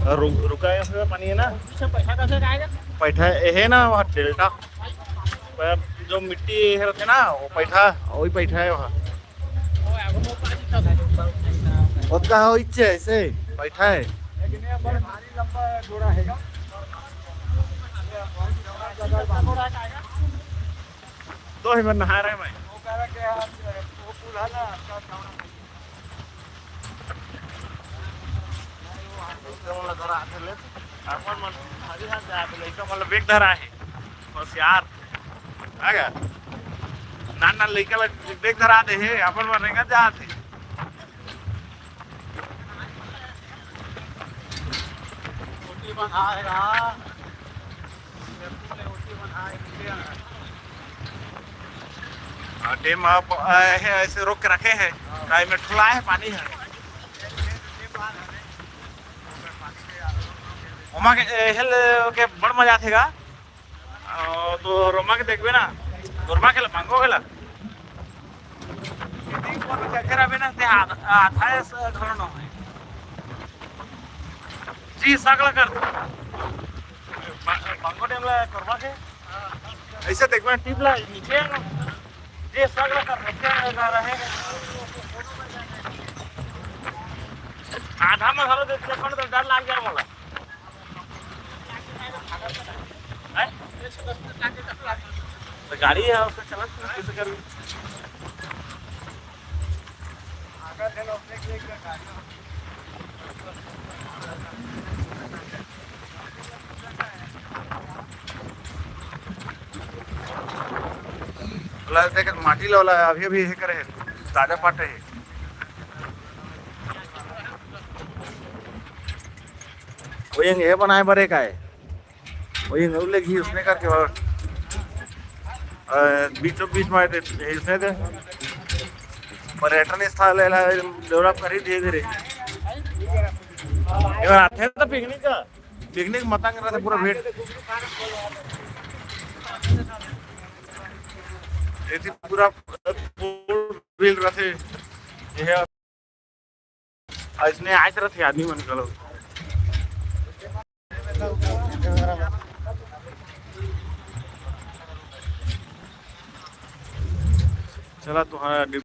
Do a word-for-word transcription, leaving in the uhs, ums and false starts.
रु-, रुका हुआ पानी है ना। पैठा है ना वहाँ डेल्टा, पर जो मिट्टी है रहते ना, वो पैठा, वही पैठा है वहाँ। ओतका हो इच्छे ऐसे पैठा है। दो ही बार नहा रहे हैं भाई। अपन मन हरी हाथ जाए, तो लइका मन ल बैग धरा है, होशियार। आ गया। नान नान लइका ल बैग धरा दे हे, अपन मन रेंगत जात हे। रोटी बना है यार। रोटी बना है, नीचे आ। हाँ, डैम आप आए हैं, ऐसे रोक के रखे हैं। हाँ। टाइम में ठुला है पानी है। ओमा के, ए, हेल के बड़ मजा आथे गा। अ, तो रोमा के देखबे ना, रोमा के ला, मांगो के ला। चक्कर आबे ना, ते आधा, आधा ऐसा घर न होय। जी, सगला कर। मा-, मांगो डैम ला, रोमा के। ऐसे देखबे ना, टीप ला, नीचे आ ना। जे सगला कर, नीचे आ रहे। आधा में घलो देख ले, कौन तो डर लाग जाए मोला। हैं? तो गाड़ी है, उसको चला, कैसे कर? ओला देख, माटी ला ओला अभी अभी हे करे हे, ताजा पाटे हे। वो ये बनाए बर एक आए। वही अंगूर ले घी उसने करके और, अ, बीचों बीच में दे, इसने दे। पर्यटन स्थल है ला, डेवलप करी धीरे धीरे। अगर आते हैं तो पिकनिक का, पिकनिक मत कर रहा था पूरा भीड़। ये थी पूरा भीड़ रहते। ये है। अइसने आइस रथे आदमी मन घलो। चला, तुम्हारा